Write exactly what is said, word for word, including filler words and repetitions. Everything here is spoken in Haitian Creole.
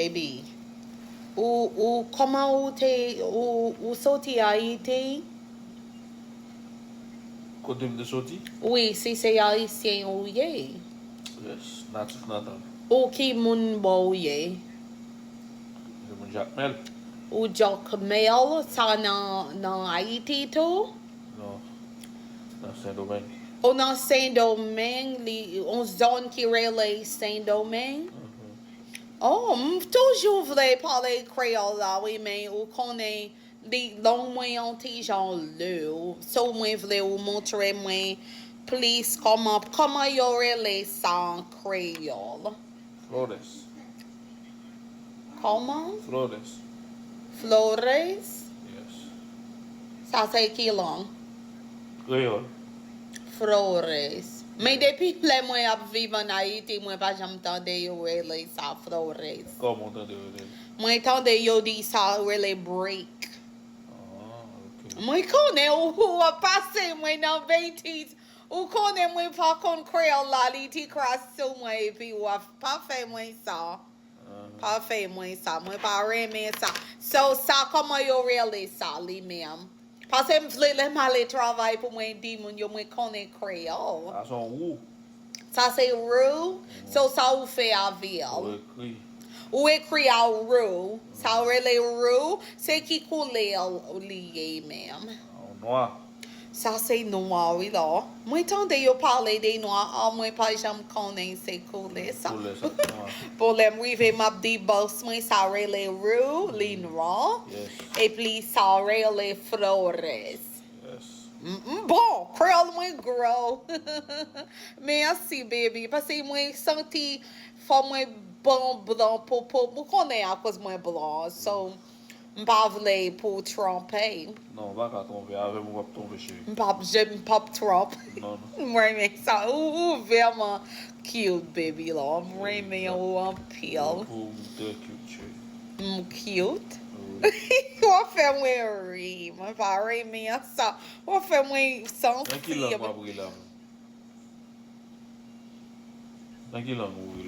Baby. Ou, ou, kòman ou te, ou, ou soti Ayiti? Kote m te soti? Wi, si se Ayisyen ou ye. Yes, natif natal. Ou ki moun bò ou ye? Se moun Jakmèl. Ou Jakmèl, sa nan, nan Ayiti tou? Non, nan Sendomeng. Ou nan Sendomeng, li, yon zòn ki rele Sendomeng? Mhm. Oh, m toujou vle pale kreyòl la, wi, men ou konnen, li lang mwen yon ti jan lou. So, mwen vle ou montre mwen plis kòman, kòman yo rele sa an kreyòl. Flores. Kòman? Flores. Flores? Yes. Sa se ki lang? Kreyòl. Flores. Men depi lè mwen ap viv an Ayiti, mwen pa janm tande yo rele sa Flores. Kòman w tande yo rele? Mwen tande yo di sa rele break. Ah, ok. Mwen konnen ou, ou ap pase mwen nan betiz. Ou konnen mwen pa konn kreyòl la, li ti kras sou mwen epi w ap pa fè mwen sa. Ah, Pa fè mwen sa, mwen pa renmen sa. So, sa kòman yo rele sa li menm? Paske m vle lè m ale travay pou mwen di moun yo mwen konnen kreyòl. sa se yon wou. Sa se rou, so sa ou fè avè l. Ou ekri. Ou ekri a rou, sa ou rele rou, se ki koulè li ye menm? Yon nwa. Sa se nwa wi la. Mwen tande yo pale de nwa, a mwen pa janm konnen se koulè sa. Koulè sa nwa. Bon, lè m rive, m ap di bòs mwen sa rele rou, li nwa. Yes. Epi sa rele flores. Yes. M, m bon, kreyòl mwen gwo. Mèsi, baby. Paske mwen santi fò mwen bon blan pou, pou, ou konnen akoz mwen blan. So, m pa vle pou twonpe. Non, ou pa ka twonpe. Avè m ou p ap twonpe, cheri. M p ap, je, m p ap twonpe. Non, non. M renmen sa. Ou, ou vrèman cute, baby, la. M renmen ou anpil. Ou, ou trè cute, cheri. M cute. Wi. W ap fè mwen ri. Mwen pa renmen sa. W ap fè mwen Nan ki lang w sansib. ap ri la? Nan ki lang ou ri